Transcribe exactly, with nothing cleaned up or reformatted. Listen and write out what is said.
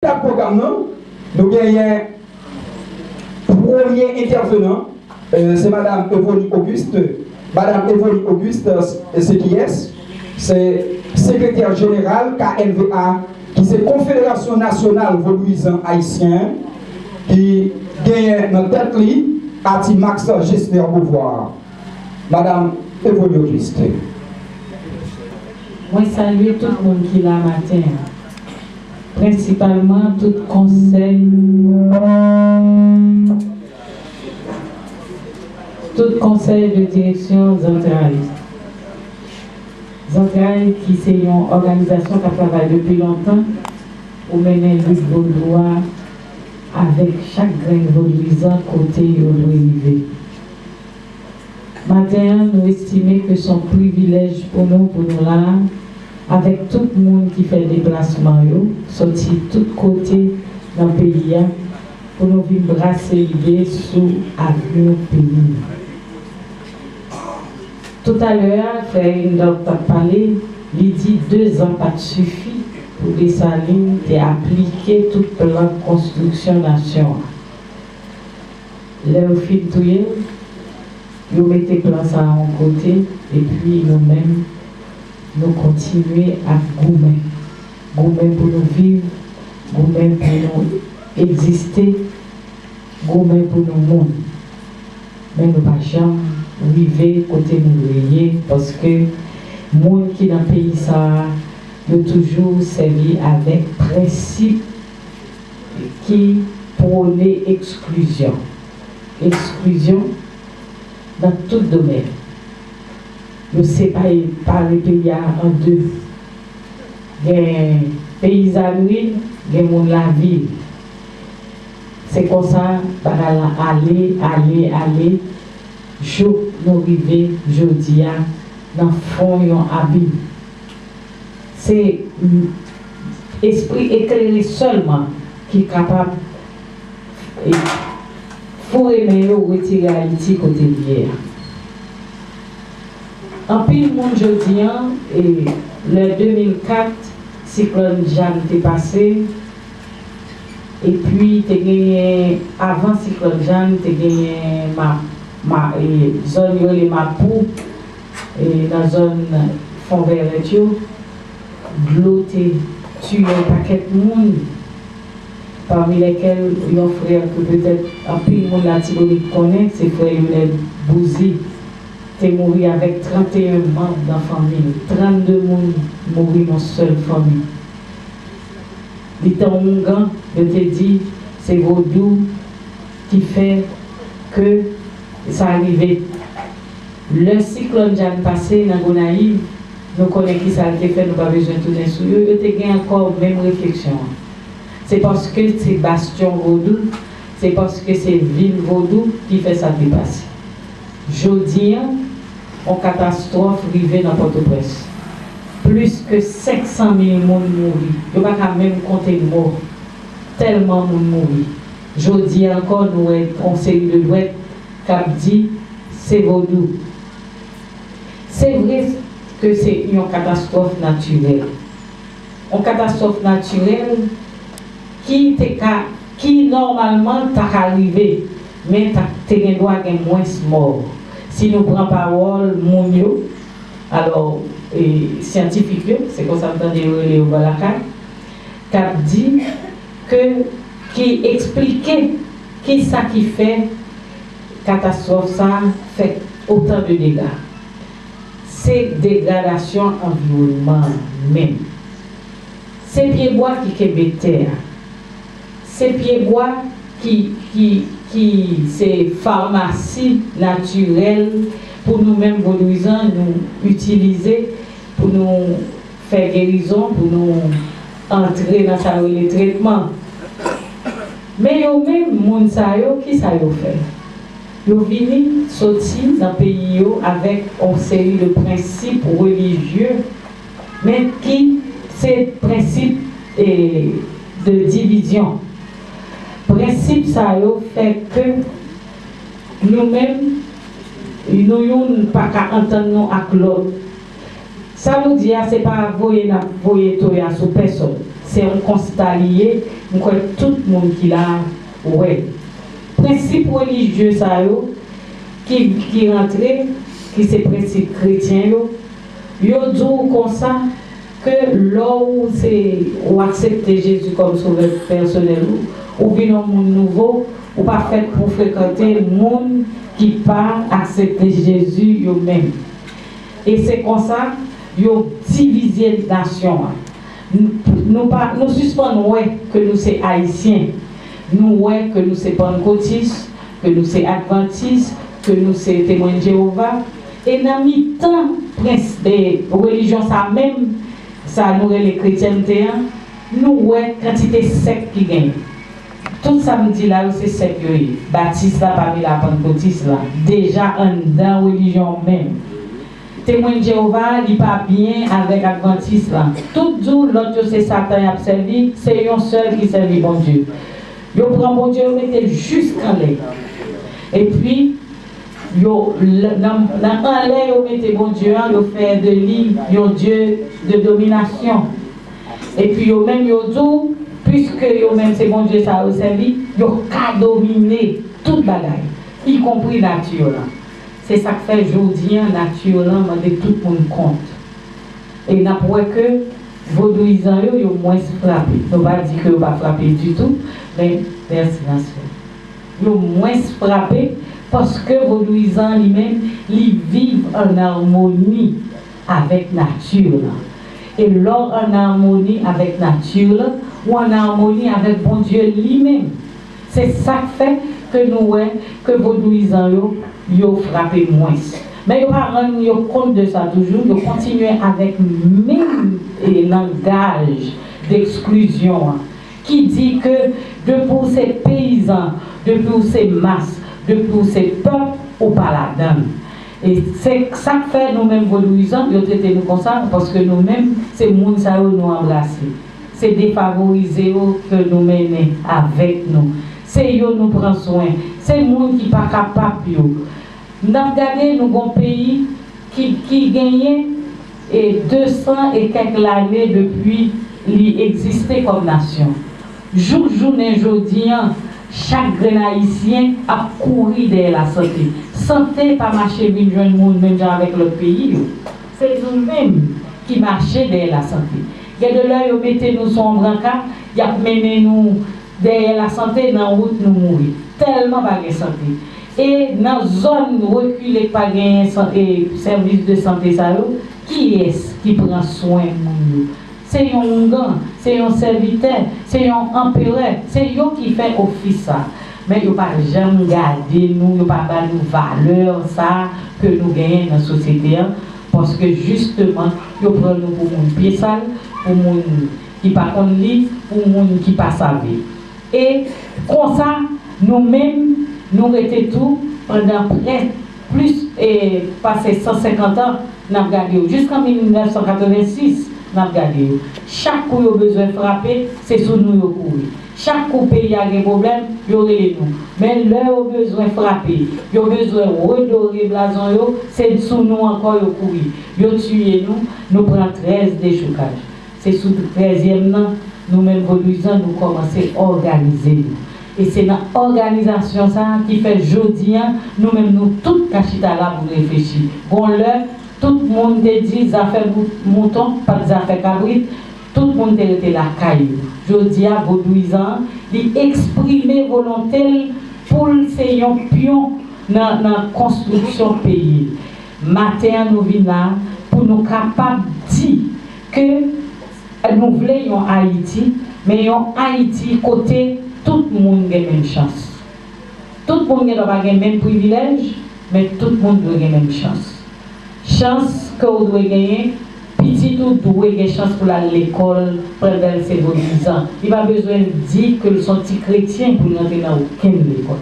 Nan kad pwogram nan, nou genyen premye entèvenan, eh, se Madam Evonie Auguste. Madam Evonie Auguste, eh, se kiyès? Se sekretè jeneral K N V A, ki se Konfederasyon Nasyonal Vodouyizan Ayisyen, ki genyen nan tèt li Ati Max Gesner Beauvoir. Madam Evonie Auguste. Mwen salye tout moun ki la maten an, prensipalman tout konsèy, tout konsèy de direksyon Zantray. Zantray ki se yon òganizasyon k ap travay depi lontan pou mennen lit vodou a avèk chak grenn vodouyizan kote yo dwe rive. Maten an, nou estime ke se yon privilèj pou nou, pou nou la a, avèk tout moun ki fè deplasman yo, sòti tout kote nan peyi a, pou nou vin brase lide sou avni peyi nou. Toutalè a, frè Randolph t ap pale, li di dezan pa t sifi pou Desalin te aplike tout plan konstriksyon nasyon an. Lè yo fin touye l, yo mete plan sa a yon kote, epi nou menm, nou kontinye ap goumen. Goumen pou nou viv, goumen pou nou egziste, goumen pou nou moun. Men nou pa janm rive kote nou dwe ye, paske moun ki nan peyi sa a, yo toujou sèvi avèk prensip ki pwone eksklizyon. Eksklizyon nan tout domèn. Yo separe, pare peyi a an de. Gen peyizanri, gen moun lavil. Se konsa bagay la ale, ale, ale, jouk nou rive jodi a nan fon yon abim. Se, mm, espri eklere sèlman ki kapab, e, foure men yo, retire Ayiti kote l ye a. Anpil moun jodi an, e, lè de mil kat, siklòn Jeanne te pase, epi te genyen, avan siklòn Jeanne, te genyen ma, ma, e, zòn yo rele Mapou, e, nan zòn Fon Vèrèt yo, dlo te tiye yon pakèt moun, pami lèkèl yon frè ke petèt anpil moun Latibonit konnen, se frè Lionel Bouzy, te mouri avèk tranteyen manm nan fanmi l. Trannde moun mouri nan sèl fanmi. Li te yon oungan, yo te di se vodou ki fè ke sa rive. Lè siklòn Jeanne pase nan Gonayiv, nou konnen ki sa l te fè, nou pa bezwen tounen sou yo, yo te gen ankò menm refleksyon an. Se paske se bastyon vodou, se paske se vil vodou ki fè sa te pase. Jodi an, yon katastwòf rive nan Pòtoprens. Plis ke senk san mil moun mouri. Yo pa ka menm konte mò. Tèlman moun mouri. Jodi a ankò, nou wè yon seri de dwèt k ap di se vodou. Se vre ke se yon katastwòf natirèl. Yon katastwòf natirèl ki te ka, ki nòmalman ta ka rive, men ta, te gen dwa gen mwens mò. Si nou pran pawòl moun yo, alò, e, syantifik yo, se konsa m tande yo rele yo bò lakay, k ap di ke, ki eksplike ki sa ki fè katastwòf sa a fè otan de dega. Se degradasyon anviwònman an menm. Se pyebwa ki kenbe tè a. Se pyebwa ki, ki, ki se famasi natirèl pou nou menm vodouyizan nou itilize pou nou fè gerizon, pou nou antre nan sa yo rele tretman. Men yo menm, moun sa yo, ki sa yo fè? Yo vini soti nan peyi yo avèk yon seri de prensip relijye, men ki se prensip, e, de divizyon. Prensip sa yo fè ke nou menm, nou youn pa ka antann nou ak lòt. Sa nou di a, se pa voye n ap voye toya sou pèsòn. Se yon konsta li ye, M kwè tout moun ki la a wè. Prensip relijye sa yo ki, ki rantre, ki se prensip kretyen yo, yo di w konsa ke lè w se, ou aksepte Jezi kòm sovè pèsonèl ou, ou vin yon moun nouvo, ou pa fèt pou frekante moun ki pa aksepte Jezi yo menm. E se konsa yo divize nasyon an. Nou pa, nou sispann wè ke nou se Ayisyen. Nou wè ke nou se pannkotis, ke nou se advantis, ke nou se temwen de Jewova. E nan mitan prens, e, relijyon sa menm, sa nou rele kretyènte an, nou wè kantite sèk ki genyen. Tout sa m di la yo se sèk yo ye. Batis la pa mele a pannkotis la. Deja anndan relijyon menm. Temwen Jewova, li pa byen avèk advantis la. Tout di w lòt yo se Satan y ap sèvi, se yon sèl ki sèvi Bondye. Yo pran Bondye, yo mete l jis anlè. Epi, yo, l-, nan, nan anlè yo mete Bondye an, yo fè de li yon dye de dominasyon. Epi yo menm yo di w, piske yo menm se Bondye sa yo sèvi, yo ka domine tout bagay, ikonpri nati lan. Se sa k fè jodi an nati lan mande tout moun kont. E n ap wè ke vodouyizan yo, yo mwens frape. Nou pa di ke yo pa frape ditou, men mèsi, Nasyon. Yo mwens frape paske vodouyizan li menm, li viv an amoni avèk nati lan. E lè w an amoni avèk nati lan, ou an amoni avèk Bondye li menm. Se sa k fè ke nou wè ke vodouyizan yo, yo frape mwens. Men yo pa rann yo kont de sa toujou, yo kontinye avèk menm, e, langaj deksklizyon an, ki di ke depi w se peyizan, depi w se mas, depi w se pèp, ou pa ladan l. E se sa k fè nou menm vodouyizan, yo trete nou konsa, paske nou menm, se moun sa yo nou anbrase. Se defavorize yo ke nou mennen avèk nou. Se yo nou pran swen. Se moun ki pa kapab yo. N ap gade, nou gon peyi ki, ki genyen, e, de san e kèk lane depi li egziste kòm nasyon. Jouk jounen jodi an, chak grenn Ayisyen ap kouri dèyè lasante. Sante pa mache vin jwenn moun menm jan avèk lòt peyi yo. Se nou menm ki mache dèyè lasante. Gen de lè yo mete nou sou yon branka, y ap mennen nou dèyè lasante, nan wout nou mouri. Tèlman pa gen sante. E nan zòn rekile k pa genyen san-, e, sèvis de sante sa yo, kiyès ki pran swen moun yo? Se yon oungan, se yon sèvitè, se yon anperè, se yo ki fè ofis sa. Men yo pa janm gade nou, yo pa ba nou valè sa ke nou genyen nan sosyete an, paske jisteman, yo pran nou pou moun pye sal, pou moun ki pa konn li, pou moun ki pa save. E konsa, nou menm, nou rete tou pandan prè-, plis, e, pase san senkant an, n ap gade yo. Jiskan mil nèf san katrevensis, n ap gade yo. Chak kou yo bezwen frape, se sou nou yo kouri. Chak kou peyi a gen pwoblèm, yo rele nou. Men lè yo bezwen frape, yo bezwen redore blazon yo, se sou nou ankò yo kouri. Yo tiye nou, nou pran trèz dechoukaj. Se sou trèzyèm nan, nou menm vodouyizan, nou kòmanse òganize nou. E se nan òganizasyon sa a ki fè jodi an, nou menm nou tout ka chita la pou n reflechi. Gon lè, tout moun te di zafè bout-, mouton pa t zafè kabrit, tout moun te rete lakay yo. Jodi a, vodouyizan an, li eksprime volonte l pou l se yon pyon nan, nan konstriksyon peyi l. Maten an, nou vin la pou nou kapab di ke nou vle yon Ayiti, men yon Ayiti kote tout moun gen menm chans. Tout moun gendwa pa gen menm privilèj, men tout moun dwe gen menm chans. Chans ke w dwe genyen, pitit ou dwe gen chans pou l al lekòl pandan l se vodouyizan. Li pa bezwen di ke l se yon ti kretyen pou l rantre nan okenn lekòl.